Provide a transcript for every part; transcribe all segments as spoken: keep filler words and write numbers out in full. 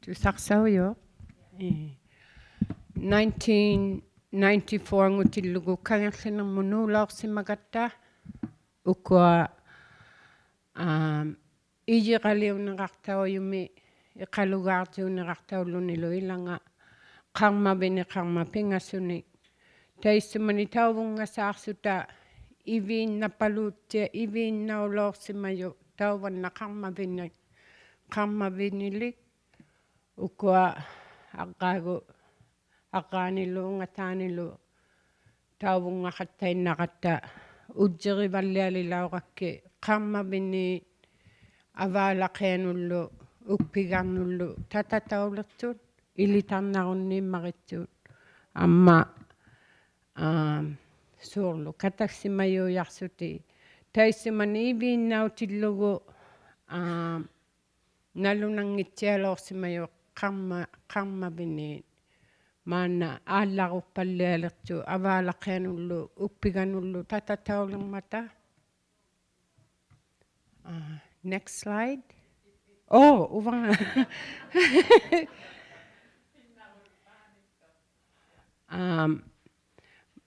ᑐᓴᖅᓴᐅᔪᖅ. ᐄ. Nineteen ninety-four-ᖑᑎᓪᓗᒍ ᑲᖏᖅᖠᓂᕐᒧᑦ ᓅᓚᐅᖅᓯᒪᒐᑦᑕ. ᐅᑯᐊ, ᐋᒻ, ᐃᔨᕋᓕᐅᓂᕋᖅᑕᐅᔪᒥ, ᐃᖃᓗᒑᕐᔫᓂᕋᖅᑕᐅᓪᓗᓂᓗ ᐃᓚᖓ, ᖃᕐᒪᕕᓃᑦ ᖃᕐᒪᑦ ᐱᖓᓱᓂᒃ. ᑕᐃᔅᓱᒪᓂ ᑕᐅᕗᙵᓵᖅᓱᑕ ᐃᕖᓐᓇᐸᓗᑦᑎᐊᖅ, ᐃᕖᓐᓇᐅᓚᐅᖅᓯᒪᔪᖅ ᑕᐅᕙᓐᓇ ᖃᕐᒪᕕᓂ-, ᖃᕐᒪᕕᓂᓕᒃ. ᐅᑯᐊ ᐊᕐᕌᒍ, ᐊᕐᕌᓂᓗ ᐅᖓᑖᓂᓗ ᑕᐅᕗᙵᖃᑦᑕᐃᓐᓇᕋᑦᑕ ᐅᔾᔨᕆᕙᓪᓕᐊᓕᓚᐅᕋᒃᑭᑦ ᖃᕐᒪᕕᓃᑦ ᐊᕚᓚᕿᐊᓄᓪᓗ ᐅᒃᐱᒐᕐᓄᓪᓗ ᑕᑕᑕᐅᓕᖅᑐᑦ ᐃᓕᑕᕐᓇᕈᓐᓃᒻᒪᕆᑦᑐᑦ. ᐊᒻᒪ, ᐋᒻ, ᓲᕐᓗ ᑲᑕᒃᓯᒪᔫᔮᖅᓱᑎᒃ. ᑕᐃᔅᓱᒪᓂ ᐃᕖᓐᓇᐅᑎᓪᓗᒍ, ᐋᒻ, ᓇᓗᓇᙱᑦᓯᐊᓚᐅᖅᓯᒪᔪᖅ ᖃᕐᒪ-, ᖃᕐᒪᕕᓃᑦ. ᒫᓐᓇ ᐋᓪᓚᕈᖅᐸᓪᓕᐊᓕᖅᑐᖅ ᐊᕚᓚᕿᐊᓄᓪᓗ ᐅᒃᐱᒐᕐᓄᓪᓗ ᑕᑕᑕᐅᓕᕐᒪᑕ. ᐋ, next slide. ᐆ, ᐅᕙᖓ. ᐋᒻ,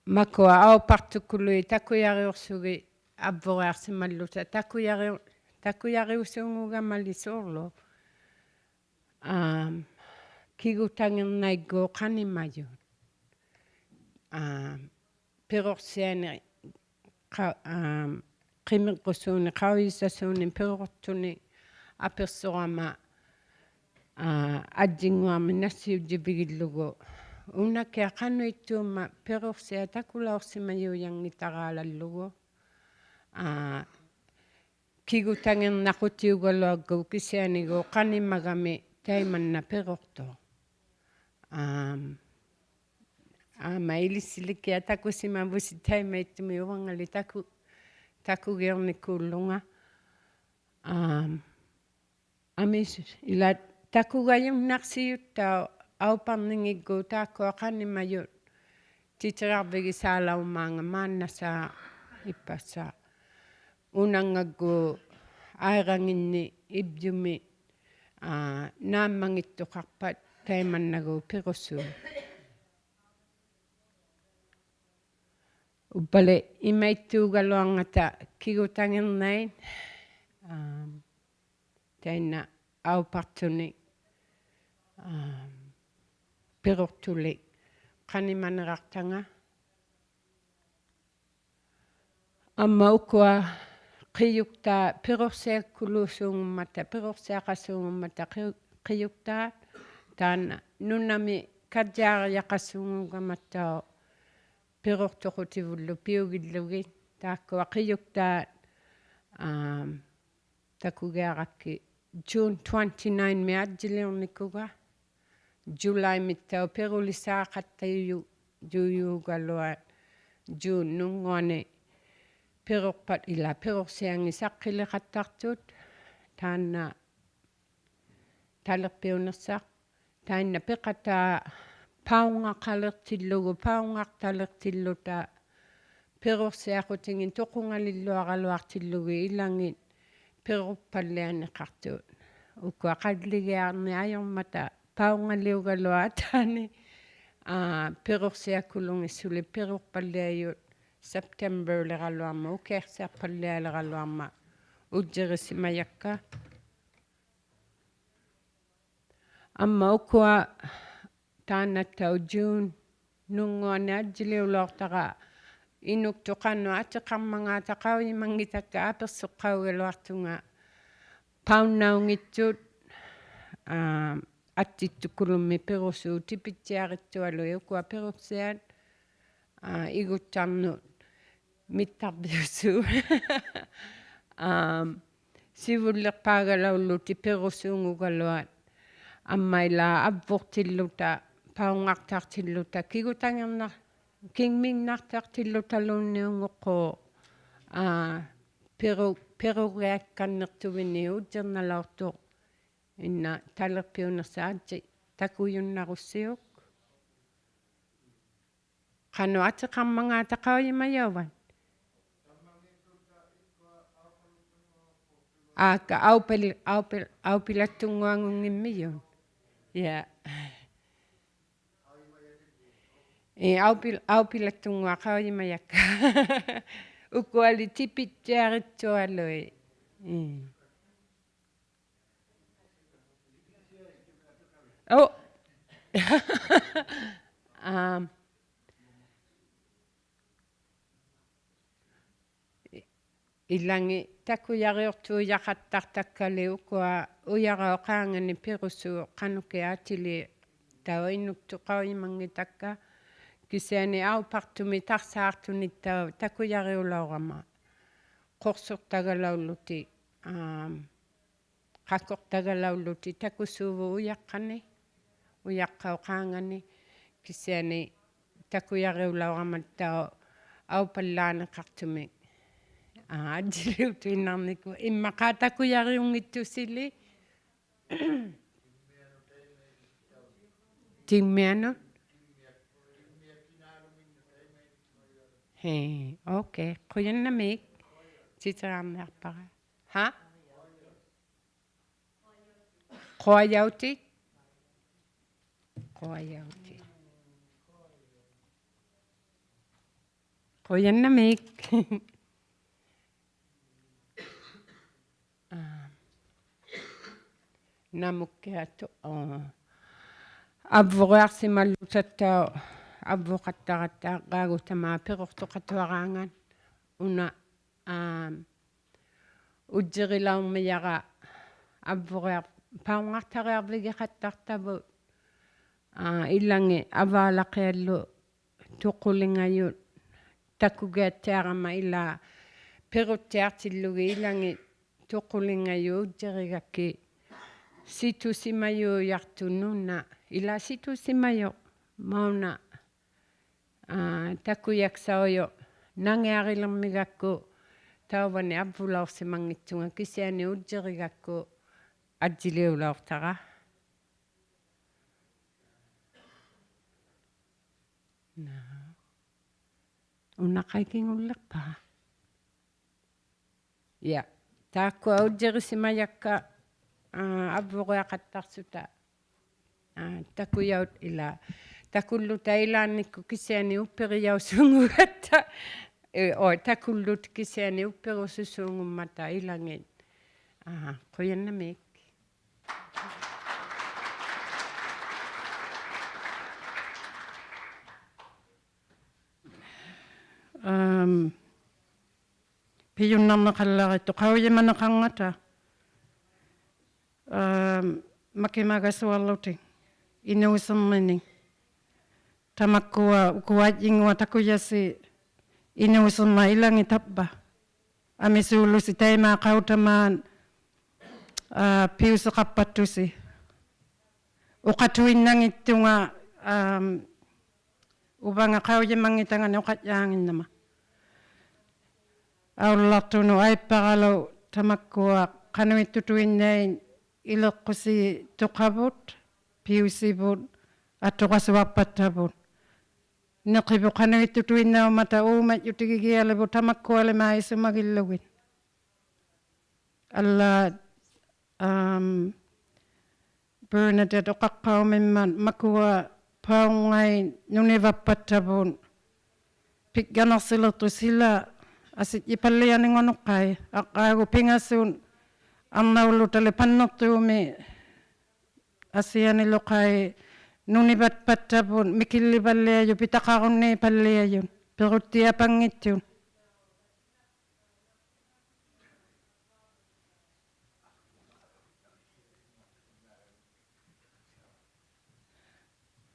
ᒪᑯᐊ ᐊᐅᐸᖅᑐᑯᓗᐃᑦ ᑕᑯᔭᕆᐅᖅᓱᒋᑦ ᐊᕝᕗᕆᐊᖅᓯᒪᓪᓗᑕ ᑕᑯᔭᕆᐅ-, ᑕᑯᔭᕆᐅᓲᖑᒐᒪᓕ ᓲᕐᓗ. ᐋᒻ, ᑭᒍᑕᖏᕐᓇᐃᒡᒎᖅ ᖃᓂᒪᔪᑦ. ᐋᒻ, ᐱᕈᖅᓯᐊᓂᒃ ᖃ-, ᐋᒻ, ᕿᒥᕐᕈᓲᓂᒃ ᖃᐅᔨᓴᓲᓂᒃ ᐱᕈᖅᑐᓂᒃ ᐊᐱᖅᓱᕋᒪ, ᐋ, ᐊᔾᔨᙳᐊᕐᒥᒃ ᓇᔅᓯᐅᔾᔨᕕᒋᓪᓗᒍ. ᐅᓇᑭᐊᖅ ᖃᓄᐃᑦᑑᒻᒪᑦ ᐱᕈᖅᓯᐊᖅ ᑕᑯᓚᐅᖅᓯᒪᔫᔭᙱᑕᕌᓚᓪᓗᒍ. ᐋ, ᑭᒍᑕᖏᕐᓇᖁᑎᐅᒐᓗᐊᒡᒎᖅ ᑭᓯᐊᓂᒎᖅ ᖃᓂᒪᒐᒥ ᑕᐃᒪᓐᓇ ᐱᕈᖅᑐᖅ. ᐋᒻ, ᐊᒻᒪ ᐃᓕᔅᓯᓕᑭᐊᖅ ᑕᑯᓯᒪᕗᓯ ᑕᐃᒪᐃᑦᑐᒥᒃ ᐅᕙᖓᓕ ᑕᑯ-, ᑕᑯᒋᐅᕐᓂᑰᓪᓗᖓ. ᐋᒻ, ᐊᒥᓱ-, ᐃᓛᒃ ᑕᑯᒐᔪᓐᓇᖅᓯᔪᑦᑕᐅᖅ ᐊᐅᐸᕐᓂᖏᒡᒎᖅ ᑖᒃᑯᐊ ᖃᓂᒪᔪᑦ ᑎᑎᕋᕐᕕᒋᓵᓚᐅᕐᒫᖓ ᒫᓐᓇᓵᖅ ᐃᑉᐸᓵᖅ. ᐅᓇᙵᒡᒎᖅ ᐊᐃᕋᖏᓐᓂ ᐃᔾᔪᒥ, ᐋ, ᓈᒻᒪᙱᑦᑐᖃᖅᐸᑦ ᑕᐃᒪᓐᓇᒎᖅ ᐱᕈᓲᑦ. ᐅᕝᕙᓕ ᐃᒪᐃᑦᑑᒐᓗᐊᕐᖓᑕ ᑭᒍᑕᖏᕐᓇᐃᑦ, ᐋᒻ, ᑕᐃᓐᓇ ᐊᐅᐸᖅᑐᓂᒃ, ᐋᒻ, ᐱᕈᖅᑐᓕᒃ ᖃᓂᒪᓂᕋᖅᑕᖓ. ᐊᒻᒪ ᐅᑯᐊ ᕿᔪᒃᑖᑦ ᐱᕈᖅᓯᐊᑯᓘᓲᖑᒻᒪᑕ, ᐱᕈᖅᓯᐊᖃᓲᖑᒻᒪᑕ ᕿ-, ᕿᔪᒃᑖᑦ, ᑖᓐᓇ ᓄᓇᒥ ᑲᔾᔮᕆᔭᖃᓲᖑᒐᒪᑦᑕᐅᖅ ᐱᕈᖅᑐᖁᑎᕗᓪᓗ ᐱᐅᒋᓪᓗᒋᑦ. ᑖᒃᑯᐊ ᕿᔪᒃᑖᑦ, ᐋᒻ, ᑕᑯᒋᐊᕋᒃᑭᑦ June twenty-nine-ᒥ ᐊᔾᔨᓕᐅᕐᓂᑯᒐ. July-ᒥᑦᑕᐅᖅ ᐱᕈᓕᓵᖃᑦᑕᔪ-, ᔪᔫᒐᓗᐊᑦ June ᓄᙳᐊᓂ ᐱᕈᖅᐸᑦ ᐃᓛᒃ ᐱᕈᖅᓯᐊᖏᑦ ᓴᖅᑭᓕᖃᑦᑕᖅᑐᑦ. ᑖᓐᓇ ᑕᓕᖅᐱᐅᓂᖅᓴᖅ. ᑕᐃᓐᓇ ᐱᖃᑖ ᐸᐅᕐᖓᖃᓕᖅᑎᓪᓗᒍ, ᐸᐅᕐᖓᖅᑕᓕᖅᑎᓪᓗᑕ ᐱᕈᖅᓯᐊᖁᑎᖏᑦ ᑐᖁᖓᓕᓪᓗᐊᕋᓗᐊᖅᑎᓪᓗᒋᑦ ᐃᓚᖏᑦ ᐱᕈᖅᐸᓪᓕᐊᓂᖃᖅᑐᑦ. ᐅᑯᐊ ᖃᓪᓕᒋᐊᕐᓂ ᐊᔪᕐᒪᑕ ᐸᐅᕐᖓᓕᐅᒐᓗᐊᑦ ᐊᑖᓂ, ᐋ, ᐱᕈᖅᓯᐊᑯᓗᖏᑦ ᓱᓕ ᐱᕈᖅᐸᓪᓕᐊᔪᑦ September-ᓕᕋᓗᐊᕐᒪᑦ, ᐅᑭᐊᖅᓯᐊᖅᐸᓪᓕᐊᓕᕋᓗᐊᕐᒪᑦ ᐅᔾᔨᕆᓯᒪᔭᒃᑲ. ᐊᒻᒪ ᐅᑯᐊ ᑖᓐᓇᑦᑕᐅᖅ June ᓄᙳᐊᓂ ᐊᔾᔨᓕᐅᓚᐅᖅᑕᕋ ᐃᓄᒃᑐᑦ ᖃᓄᖅ ᐊᑎᖃᕐᒪᖔᑕ ᖃᐅᔨᒪᙱᑕᒃᑲ ᐊᐱᖅᓱᖅᑲᐅᒐᓗᐊᖅᑐᖓ ᐸᐅᓐᓇᐅᙱᑦᑐᑦ, ᐋ, ᐊᑦᑎᑦᑐᑯᓗᒻᒥ ᐱᕈᓲᑦ ᑎᐱᑦᑎᐊᕆᑦᑐᐊᓗᐃᑦ ᐅᑯᐊ ᐱᕈᖅᓯᐊᑦ, ᐋ, ᐃᒍᑦᑕᕐᓄᑦ ᒥᑦᑕᕐᕕᐅᓲᑦ. ᐋᒻ, ᓯᕗᓪᓕᖅᐹᒐᓚᐅᓪᓗᑎᒃ ᐱᕈᓲᖑᒐᓗᐊᑦ. ᐊᒻᒪ ᐃᓛᒃ ᐊᕝᕗᖅᑎᓪᓗᑕ, ᐸᐅᕐᖓᖅᑕᖅᑎᓪᓗᑕ, ᑭᒍᑕᖏᕐᓇ-, ᑭᖕᒥᖕᓇᖅᑕᖅᑎᓪᓗᑕᓘᓐᓃᖑᖅᑰᖅ, ᐋ, ᐱᕈ-, ᐱᕈᕆᐊᒃᑲᓐᓂᖅᑐᕕᓃᑦ ᐅᔾᔨᕐᓇᓚᐅᖅᑐᖅ. ᐃᓐᓇ ᑕᓕᖅᐱᐅᓂᖅᓴᖅ ᐊᔾᔨ ᑕᑯᔪᓐᓇᕈᔅᓯᐅᒃ. ᖃᓄᖅ ᐊᑎᖃᕐᒪᖔᑕ ᖃᐅᔨᒪᔭᐅᕙᑦ? ᐋᒃᑲ ᐊᐅᐱᓪ-, ᐊᐅᐱᓪ-, ᐊᐅᐱᓚᑦᑐᙳᐊᖑᙱᒻᒥᔪᑦ. Yeah. ᐄ, ᐊᐅᐱᓪ-, ᐊᐅᐱᓚᑦᑐᙳᐊᑦ ᖃᐅᔨᒪᔭᒃᑲ. ᐅᑯᐊᓕ ᑎᐱᑦᑎᐊᕆᑦᑐᐊᓗᐃᑦ. ᐄ. ᐆ. ᐋᒻ. ᐃᓚᖏᑦ ᑕᑯᔭᕆᐅᖅᑑᔭᖃᑦᑕᖅᑕᒃᑲᓕ ᐅᑯᐊ ᐅᔭᕋᐅᑉ ᖄᖓᓂ ᐱᕈᓲᑦ ᖃᓄᑭᐊᖅ ᐊᑎᓖᑦᑕᐅᖅ ᐃᓄᒃᑐᑦ ᖃᐅᔨᒪᙱᑕᒃᑲ. ᑭᓯᐊᓂ ᐊᐅᐸᖅᑐᒥᒃ ᑕᖅᓴᖅᑐᓂᑦᑕᐅᖅ ᑕᑯᔭᕆᐅᓚᐅᕋᒪ. ᖁᖅᓱᖅᑕᒐᓚᐅᓪᓗᑎᒃ, ᐋᒻ, ᖃᑯᖅᑕᒐᓚᐅᓪᓗᑎᒃ ᑕᑯᓲᕗᑦ ᐅᔭᖅᑲᓂ, ᐅᔭᖅᑲᐅᑉ ᖄᖓᓂ, ᑭᓯᐊᓂ ᑕᑯᔭᕆᐅᓚᐅᕋᒪᑦᑕᐅᖅ ᐊᐅᐸᓪᓛᓂᖃᖅᑐᒥᒃ. ᐋ, ᐊᔾᔨᓕᐅᑐᐃᓐᓇᕐᓂᑯ. ᐃᒻᒪᖄ ᑕᑯᔭᕆᐅᙱᑦᑐᓯᓕ. ᑎᖕᒥᐊᓄᑦ? ᐄ, okay. ᖁᔭᓐᓇᒦᒃ. ᑎᑎᕋᕐᓂᐊᖅᐸᕋ. ᕼᐋ? ᖁᐊᔭᐅᑎᒃ? ᖁᐊᔭᐅᑎᒃ. ᖁᔭᓐᓇᒦᒃ. ᐋ. ᓇᒧᒃᑭᐊᑐ-, ᐋ. ᐊᕝᕗᕈᐊᖅᓯᒪᓪᓗᑕᑦᑕᐅᖅ, ᐊᕝᕗᖃᑦᑕᕋᑦᑕ ᐊᕐᕌᒍᑕᒫᑦ ᐱᕈᖅᑐᖃᑐᐊᕌᖓᑦ. ᐅᓇ, ᐋ, ᐅᔾᔨᕆᓚᐅᕐᒥᔭᕋ ᐊᕝᕗᕆᐊᖅ-, ᐸᐅᕐᖓᖅᑕᕆᐊᕐᕕᒋᖃᑦᑕᖅᑕᕗᑦ, ᐋ, ᐃᓚᖏᑦ ᐊᕚᓚᕿᐊᓪᓗ ᑐᖁᓕᖓᔪᑦ ᑕᑯᒋᐊᑦᑎᐊᕋᒪ ᐃᓛᒃ ᐱᕈᑦᑎᐊᖅᑎᓪᓗᒋᑦ ᐃᓚᖏᑦ ᑐᖁᓕᖓᔪᑦ ᐅᔾᔨᕆᒐᒃᑭᑦ ᓯᑐᓯᒪᔫᔮᖅᑐᑦ ᓄᓇ, ᐃᓛᒃ ᓯᑐᓯᒪᔪᖅ ᒪᐅᓇ, ᐋ, ᑕᑯᔭᒃᓴᐅᔪᖅ ᓇᖏᐊᕆᓕᕐᒥᒐᒃᑯ ᑕᐅᕙᓂ ᐊᕝᕗᓚᐅᖅᓯᒪᙱᑦᑐᖓ ᑭᓯᐊᓂ ᐅᔾᔨᕆᒐᒃᑯ ᐊᔾᔨᓕᐅᓚᐅᖅᑕᕋ. ᓇ. ᐅᓇᖃᐃ ᑭᖑᓪᓕᖅᐹᖅ. Yeah. ᑖᒃᑯᐊ ᐅᔾᔨᕆᓯᒪᔭᒃᑲ, ᐋ, ᐊᕝᕗᕈᐊᖃᑦᑕᖅᓱᑕ, ᐋ, ᑕᑯᔭᐅᑦ ᐃᓛᒃ. ᑕᑯᓪᓗᑕ ᐃᓛᓐᓂᒃᑯᑦ ᑭᓯᐊᓂ ᐅᑉᐱᕆᔭᐅᓲᖑᒐᑦᑕ. ᐄ, ᐆ, ᑕᑯᓪᓗᑎᒃ ᑭᓯᐊᓂ ᐅᑉᐱᕈᓱᓲᖑᒻᒪᑕ ᐃᓚᖏᑦ. ᐋ, ᖁᔭᓐᓇᒦᒃ. ᐊᒻ, ᐱᔪᓐᓇᕐᓂᖃᓪᓚᕆᑦᑐᑦ ᖃᐅᔨᒪᓂᖃᕐᖓᑕ, ᐊᒻ, ᒪᑭᒪᒐᓱᐊᕐᓗᑎᒃ ᐃᓅᓯᕐᒥᓂᒃ. ᑕᒪᒃᑯᐊ ᐅᑯᐊ ᐊᔾᔨᙳᐊᑦ ᑕᑯᔭᓯ ᐃᓅᓯᕐᒪᑦ ᐃᓚᖏᑦ ᑕᕝᕙ. ᐊᒥᓲᓪᓗᓯ ᑕᐃᒫᒃ ᖃᐅᑕᒫᑦ, ᐋ, ᐱᐅᓯᖃᖅᐸᑦᑐᓯ. ᐅᖃᑐᐃᓐᓇᙱᑦᑐᖓ, ᐊᒻ, ᐅᕙᖓ ᖃᐅᔨᒪᙱᑕᖓᓂᒃ ᐅᖃᔾᔮᙱᓐᓇᒪ. ᐊᐅᓪᓚᖅᑐᓄᑦ ᐊᐃᑉᐸᕋᓗ ᑕᒪᒃᑯᐊ ᖃᓄᐃᑦᑐᑐᐃᓐᓇᐃᑦ ᐃᓕᖅᑯᓯᑐᖃᕗᑦ, ᐱᐅᓯᕗᑦ, ᐊᑐᕋᓱᐊᖅᐸᑦᑕᕗᑦ. ᓂᕿᕗᑦ ᖃᓄᐃᑦᑐᑐᐃᓐᓇᐅᒻᒪᑕ ᐆᒪᔾᔪᑎᒋᒋᐊᓕᕗᑦ ᑕᒪᒃᑯᐊᓕᒫᑦ ᐃᓱᒪᒋᓪᓗᒋᑦ. ᐊᓪᓛᑦ, ᐊᒻ, Bernadette ᐅᖃᖅᑲᐅᒻᒥᒻᒪᑦ ᒪᑯᐊ ᐸᐅᕐᖓᐃᑦ ᓄᓂᕙᑉᐸᑦᑕᕗᑦ ᐱᒡᒐᓇᖅᓯᓕᖅᑐᑦ ᓯᓚ ᐊᓯᔾᔨᐸᓪᓕᐊᓂᖓᓄᖅᑲᐃ, ᐊᕐᕌᒍᑦ ᐱᖓᓱᑦ ᐊᕐᓇᐅᓪᓗᑕᓕ ᐸᓐᓂᖅᑑᒥ ᐊᓯᐊᓂᓗᖃᐃ ᓄᓂᕙᑉᐸᑦᑕᕗᑦ ᒥᑭᓪᓕᐸᓪᓕᐊᔪᑦ ᐱᑕᖃᕈᓐᓃᐸᓪᓕᐊᔪᑦ ᐱᕈᑦᑎᐊᐸᙱᑦᑐᑦ.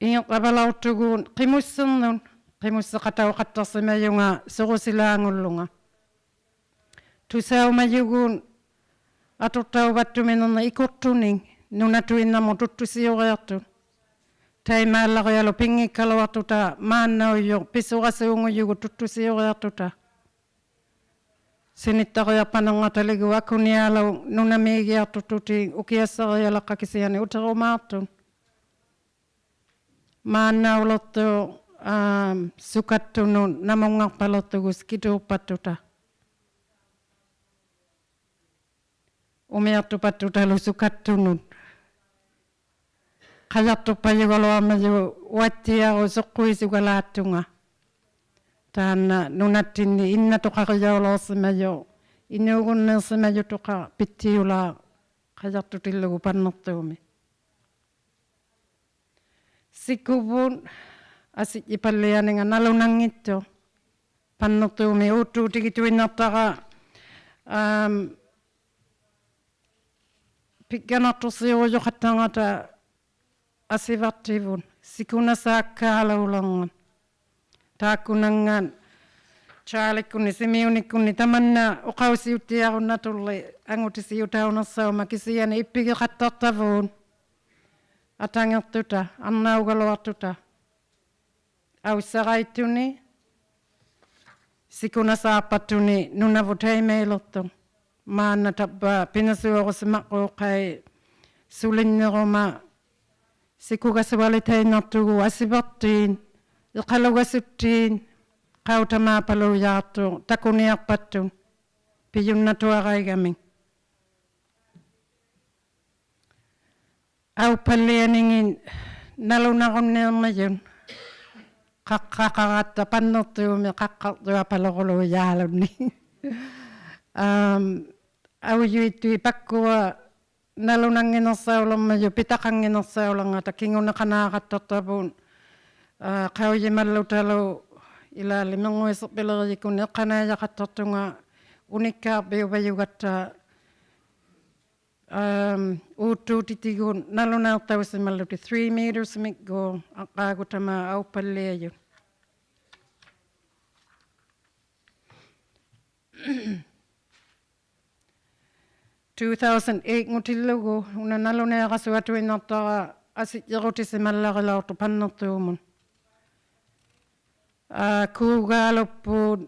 ᐃᖏᕐᕋᕙᓚᐅᖅᑐᒍᑦ ᕿᒧᔅᓯᕐᓄᑦ, ᕿᒧᔅᓯᖃᑕᐅᖃᑦᑕᖅᓯᒪᔪᖓ ᓱᕈᓯᓛᖑᓪᓗᖓ. ᑐᓴᐅᒪᔪᒍᑦ ᐊᑐᖅᑕᐅᕙᑦᑐᒥᓂᕐᓂᒃ ᐃᑯᖅᑐᓂᒃ ᓄᓇᑐᐃᓐᓇᒧᑦ ᑐᒃᑐᓯᐅᕆᐊᖅᑐᑦ. ᑕᐃᒫᓪᓚᕆᐊᓗᒃ ᐱᙱᒃᑲᓗᐊᖅᑐᑕ ᒫᓐᓇᐅᔪᖅ ᐱᓱᕋᓲᖑᔪᒍᑦ ᑐᒃᑐᓯᐅᕆᐊᖅᑐᑕ. ᓯᓂᑦᑕᕆᐊᖅᐸᓂᕐᖓᑕᓕᒎᖅ ᐊᑯᓂᐊᓗᒃ ᓄᓇᒦᒋᐊᖅᑐᖅᑐᑎᒃ ᐅᑭᐊᒃᓴᕆᐊᓚᒃᑲ ᑭᓯᐊᓂ ᐅᑎᕈᒫᖅᑐᑦ. ᒫᓐᓇᐅᓕᖅᑐᖅ, ᐋ, ᓱᑲᑦᑐᓄᑦ ᓇᒧᙵᖅᐸᓕᖅᑐᒍᑦ ᑭᑑᖅᐸᑦᑐᑕ. ᐅᒥᐊᖅᑐᐸᑦᑐᑕᓗ ᓱᑲᑦᑐᓄᑦ. ᖃᔭᖅᑐᖅᐸᔪᒐᓗᐊᕐᒥᔪᑦ ᐅᐊᑦᑎᐊᕈ ᓱᖅᑯᐃᓱᒐᓛᑦᑐᖓ. ᑖᓐᓇ ᓄᓇᑦᑎᓐᓂ ᐃᓐᓇᑐᖃᕆᔭᐅᓚᐅᖅᓯᒪᔪᖅ, ᐃᓅᒍᓐᓃᖅᓯᒪᔪᑐᖃᖅ ᐱᑦᑎᐅᓛᖅ ᖃᔭᖅᑐᑎᓪᓗᒍ ᐸᓐᓂᖅᑑᒥ. ᓯᑯᕗᑦ ᐊᓯᔾᔨᐸᓪᓕᐊᓂᖓ ᓇᓗᓇᙱᑦᑐᖅ. ᐸᓐᓂᖅᑑᒥ ᐆᑦᑑᑎᒋᑐᐃᓐᓇᖅᑕᕋ, ᐋᒻ, ᐱᒡᒐᓇᖅᑐᖅᓯᐅᕈᔪᖃᑦᑕᕐᖓᑕ ᐊᓯᕙᖅᑎᕗᑦ, ᓯᑯᓇᓵᒃᑳᓘᓕᕐᖓᑦ. ᑖᒃᑯᓇᙵᑦ ᔮᓕᒃᑯᓐᓂ, ᓯᒥᐅᓂᒃᑯᓐᓂ, ᑕᒪᓐᓇ ᐅᖃᐅᓯᐅᑦᑎᐊᕈᓐᓇᑐᕐᓕ ᐊᖑᑎᓯᐅᑕᐅᓂᖅᓴᐅᒻᒪᑦ, ᑭᓯᐊᓂ ᐃᑉᐱᒋᖃᑦᑕᖅᑕᕗᑦ ᐊᑕᖏᖅᑐᑕ, ᐊᕐᓇᐅᒐᓗᐊᖅᑐᑕ, ᐊᐅᔅᓴᕋᐃᑦᑐᓂ, ᓯᑯᓇᓵᖅᐸᑦᑐᓂ ᓄᓇᕗᑦ ᑕᐃᒪᐃᓕᖅᑐᖅ. ᒫᓐᓇ ᑕᕝᕙ ᐱᓇᓱᐊᕈᓯᒪᕐᕉᖅᑲᐃ ᓱᓕᓐᓂᕈᒪ ᓯᑯᒐᓱᐊᓕᑕᐃᓐᓇᖅᑐᒍᑦ ᐊᓯᕙᖅᑏᑦ, ᐃᖃᓗᒐᓱᑦᑏᑦ, ᖃᐅᑕᒫᐸᓘᔮᖅᑐᖅ ᑕᑯᓂᐊᖅᐸᑦᑐᑦ ᐱᔪᓐᓇᑐᐊᕋᐃᒐᒥᒃ. ᐊᐅᑉᐸᓪᓕᐊᓂᖏᑦ ᓇᓗᓇᕈᓐᓃᕐᒥᔪᑦ ᖃᖅᑲᖃᕋᑦᑕ ᐸᓐᓂᖅᑑᒥ ᖃᖅᑲᖅᑐᐊᐸᓗᕈᓘᔮᓗᓐᓂᒃ. ᐋᒻ, ᐊᐅᔪᐃᑦᑐᐃᑦ ᐸᒃᑯᐊ ᓇᓗᓇᙱᓐᓂᖅᓴᐅᓕᕐᒥᔪᑦ ᐱᑕᖃᙱᓐᓂᖅᓴᐅᓕᕐᖓᑕ ᑭᖑᓂᖃᓈᖃᑦᑕᖅᑕᕗᑦ, ᐋ, ᖃᐅᔨᒪᓪᓗᑕᓗ ᐃᓛᓕ ᒥᕐᖑᐃᓯᕐᕕᓕᕆᔨᒃᑯᓐᓂ ᐃᖅᑲᓇᐃᔭᖃᑦᑕᖅᑐᖓ ᐅᓂᒃᑳᕐᕕᐅᕙᔪᒐᑦᑕ ᐋᒻ, ᐆᑦᑑᑎᑎᒍᑦ ᓇᓗᓇᐃᖅᑕᐅᓯᒪᓪᓗᑎᒃ three meters-ᒥᒡᒎᖅ ᐊᕐᕌᒍᑕᒫᑦ ᐊᐅᑉᐸᓪᓕᐊᔪᑦ. Two thousand eight-ᖑᑎᓪᓗᒍ ᐅᓇ ᓇᓗᓇᐃᕋᓱᐊᑐᐃᓐᓇᖅᑕᕋ ᐊᓯᔾᔨᕈᑎᓯᒪᓪᓚᕆᓚᐅᖅᑐᖅ ᐸᓐᓂᖅᑑᒧᑦ. ᐋ, ᑰᒑᓗᑉᐳᑦ,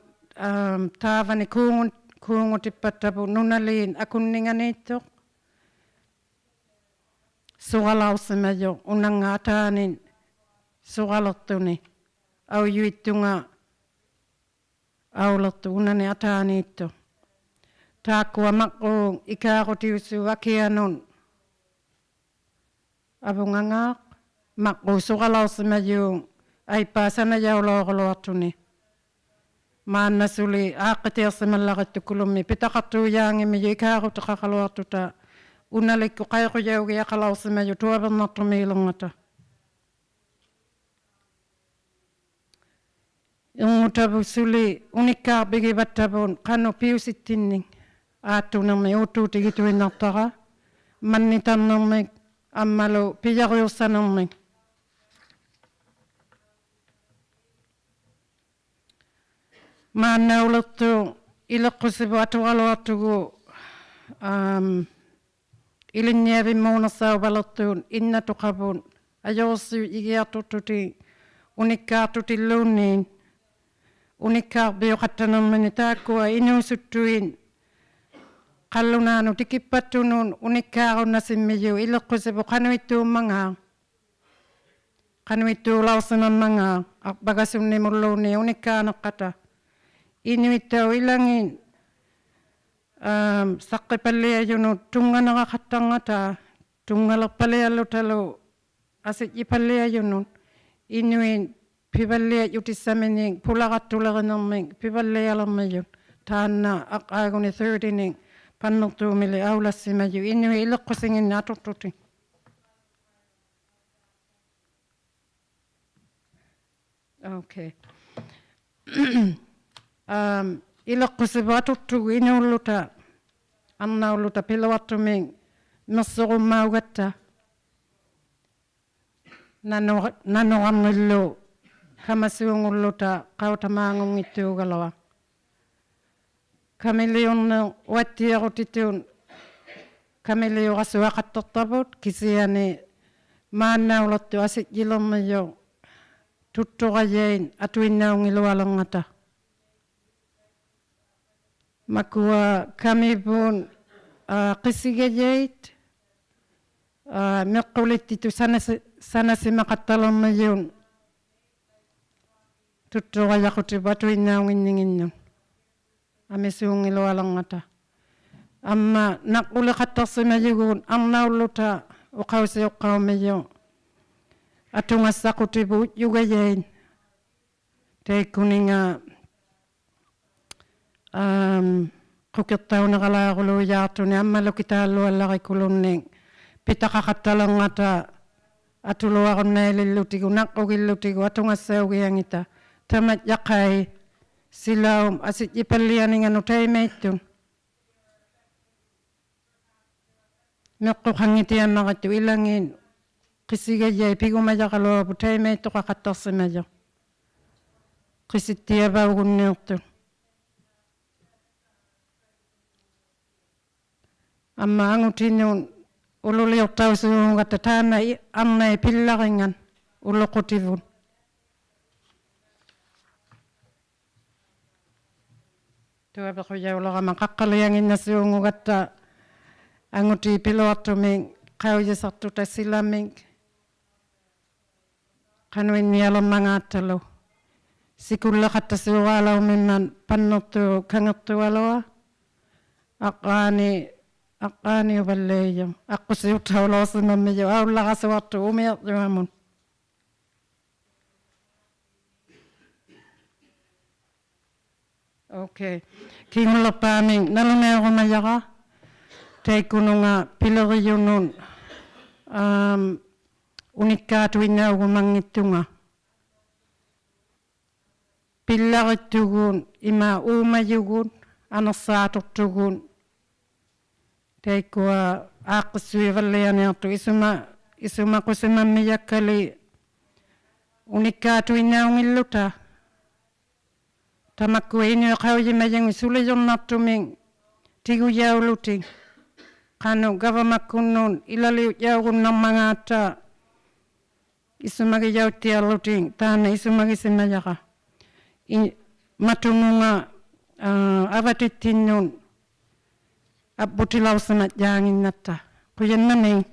ᐋ, ᑖᕙᓂ ᑰᖑ-, ᑰᖑᑎᑉᐸᑦᑕᕗᑦ ᓄᓇᓖᑦ ᐊᑯᓐᓂᖓᓃᑦᑐᖅ ᓱᕋᓚᐅᖅᓯᒪᔪᖅ ᐅᓇᙵᑦ ᐊᑖᓂᑦ ᓱᕋᓕᖅᑐᓂ, ᐊᐅᔪᐃᑦᑐᖓ ᐊᐅᓕᖅᑐᖅ ᐅᓇᓂ ᐊᑖᓃᑦᑐᖅ. ᑖᒃᑯᐊ ᒪᕐᕉᒃ ᐃᑳᕈᑎᐅᓲᑦ ᐊᑭᐊᓄᑦ ᐊᕗᖓᖔᖅ, ᒪᕐᕉᒃ ᓱᕋᓚᐅᖅᓯᒪᔫᒃ ᐊᐃᑉᐹ ᓴᓇᔭᐅᓚᐅᕈᓗᐊᖅᑐᓂ. ᒫᓐᓇ ᓱᓕ ᐋᖅᑭᑎᐊᖅᓯᒪᓪᓚᕆᑦᑐᑯᓗᒻᒥ ᐱᑕᖃᖅᑑᔮᙱᒻᒥᔪᑦ ᐃᑳᕈᑎᖃᕋᓗᐊᖅᑐᑕ ᐅᓇᓕᒃᑯᑦ ᖃᐃᖁᔭᐅᒋᐊᖃᓚᐅᖅᓯᒪᔪᑦ ᑐᐊᕕᕐᓇᖅᑐᒦᓕᕐᖓᑕ. ᐃᕐᖑᑕᕗᑦ ᓱᓕ ᐅᓂᒃᑳᕐᕕᒋᕙᑦᑕᕗᑦ ᖃᓄᖅ ᐱᐅᓯᑦᑎᓐᓂᒃ ᐋᑦᑐᓂᕐᒥᒃ ᐆᑦᑑᑎᒋᑐᐃᓐᓇᖅᑕᕋ, ᒪᓐᓂᑕᕐᓂᕐᒥᒃ ᐊᒻᒪᓗ ᐱᔭᕆᐅᖅᓴᓂᕐᒥᒃ. ᒫᓐᓇᐅᓕᖅᑐᖅ ᐃᓕᖅᑯᓯᕗᑦ ᐊᑐᕋᓗᐊᖅᑐᒍᑦ, ᐋᒻ, ᐃᓕᓐᓂᐊᕕᒻᒨᓂᖅᓴᐅᕙᓕᖅᑐᑦ ᐃᓐᓇᑐᖃᕗᑦ ᐊᔪᕈᓱᐃᒋᐊᖅᑐᖅᑐᑎᒃ ᐅᓂᒃᑳᖅᑐᑎᓪᓘᓐᓃᑦ, ᐅᓂᒃᑳᕐᕕᐅᖃᑦᑕᓂᕐᒥᓂᒃ ᑖᒃᑯᐊ ᐃᓅᓱᑦᑐᐃᑦ ᖃᓪᓗᓈᓄᑦ ᑎᑭᑉᐸᑦᑐᓄᑦ ᐅᓂᒃᑳᕈᓐᓇᓯᒻᒥᔪᑦ ᐃᓕᖅᑯᓯᕗᑦ ᖃᓄᐃᑦᑑᒻᒪᖔᑦ. ᖃᓄᐃᑦᑑᓚᐅᖅᓯᒪᒻᒪᖔᑦ ᐊᕐᕙᒐᓱᓐᓂᒧᓪᓘᓐᓃᑦ ᐅᓂᒃᑳᕐᓂᖅᑲᑕ. ᐃᓄᐃᑦᑕᐅᖅ ᐃᓚᖏᑦ, ᐋᒻ, ᓴᖅᑭᑉᐸᓪᓕᐊᔪᓄᑦ ᑐᙵᓇᕋᖃᑦᑕᕐᖓᑕ, ᑐᙵᓕᖅᐸᓪᓕᐊᓪᓗᑕᓗ ᐊᓯᔾᔨᐸᓪᓕᐊᔪᓄᑦ, ᐃᓄᐃᑦ ᐱᕙᓪᓕᐊᔾᔪᑎᔅᓴᒥᓂᒃ ᐳᓚᕋᑦᑐᓕᕆᓂᕐᒥᒃ ᐱᕙᓪᓕᐊᓕᕐᒥᔪᑦ, ᑖᓐᓇ ᐊᕐᕌᒍᓂ thirty-ᓂᒃ ᐸᓐᓂᖅᑑᒥᓕ ᐊᐅᓚᔅᓯᒪᔪᑦ ᐃᓄᐃᑦ ᐃᓕᖅᑯᓯᖏᓐᓂᒃ ᐊᑐᖅᑐᑎᒃ. Okay. ᐋᒻ, ᐃᓕᖅᑯᓯᕗᑦ ᐊᑐᖅᑐᒍᑦ ᐃᓅᓪᓗᑕ, ᐊᕐᓇᐅᓪᓗᑕ ᐱᓗᐊᖅᑐᒥᒃ ᒥᖅᓱᕈᒻᒪᐅᒐᑦᑕ. ᓇᓄ-, ᓇᓄᕋᕐᓂᓪᓗ ᑲᒪᓲᖑᓪᓗᑕ ᖃᐅᑕᒫᖑᙱᑦᑑᒐᓗᐊᖅ. ᑲᒥᓕᐅᕐᓂᖅ ᐅᐊᑦᑎᐊᕈᑎᑐᑦ ᑲᒥᓕᐅᕋᓱᐊᖃᑦᑕᖅᑕᕗᑦ, ᑭᓯᐊᓂ ᒫᓐᓇᐅᓕᖅᑐᖅ ᐊᓯᔾᔨᓕᕐᒥᔪᖅ ᑐᑦᑐᕋᔭᐃᑦ ᐊᑐᐃᓐᓇᐅᙱᓗᐊᓕᕐᖓᑕ. ᒪᑯᐊ ᑲᒥᕗᑦ, ᐋ, ᕿᓯᒐᔭᐃᑦ, ᐋ, ᒥᖅᑯᓕᑦᑎᑐᑦ ᓴᓇᓯ-, ᓴᓇᓯᒪᖃᑦᑕᓕᕐᒥᔪᑦ ᑐᑦᑐᕋᔭᖁᑎᕗᑦ ᐊᑐᐃᓐᓇᐅᙱᓐᓂᖏᓐᓄᑦ. ᐊᒥᓲᙱᓗᐊᓕᕐᖓᑕ. ᐊᒻᒪ ᓇᕐᕈᓕᖃᑦᑕᖅᓯᒪᔪᒍᑦ ᐊᕐᓇᐅᓪᓗᑕ ᐅᖃᐅᓯᐅᖅᑲᐅᒻᒥᔪᖅ atugassaqutivuujjugajait. Taikkuninga, am, qukiqtauniralaaruluujaaqtuni ammalukitaalluallarikuluunniit pitaqaqattalirngata atuluarunnailillutigu, naqqugillutigu, atugassaugiangita. Tamajjaqai silaum asijjipallianinganut taimaittut. Miqquqanngitiammarittuq ilangit qisigajait pigumajaraluaqput taimaittuqaqattaqsimajuq. Qisittiavaugunniiqtut. Amma angutinut ululiuqtausuugatta taanna i-, arnait pillaringat uluqutivut. Tuaviqujaulirama qaqqalianginnasuungugatta angutit piluaqtumik qaujisaqtuta silamik qanuinnialirmangaaqtalu. Sikulliqattasuugaalaurmimmat panniqtuup kangiqtualua. Aqqaani, aqqaaniuvalliijuq. Aqqusiuqtaulauqsimammijuq aullarasuaqtuq umiaqjuamut. Okay. Kingulliqpaamik nalunaiqumajara taikkununga pilirijunut, am, unikkaatuinnaugumanngittunga. Pillarittugut ima uumajugut, aniqsaatuqtugut, taikkua aaqqissuivallianiaqtut isuma-, isumaqusimammijakkali unikkaatuinnaunngilluta. Tamakkua inuit qaujimajangit sulijurnaqtumik tigujaulutik. Qanuq gavamakkunnut ilaliujjaugunnarmangaaqta isumagijauttiarlutik taanna isumagisimajara. I-, matumunga, aa, avatittinnut avvutilauqsimajjaannginnatta. Qujannamiik.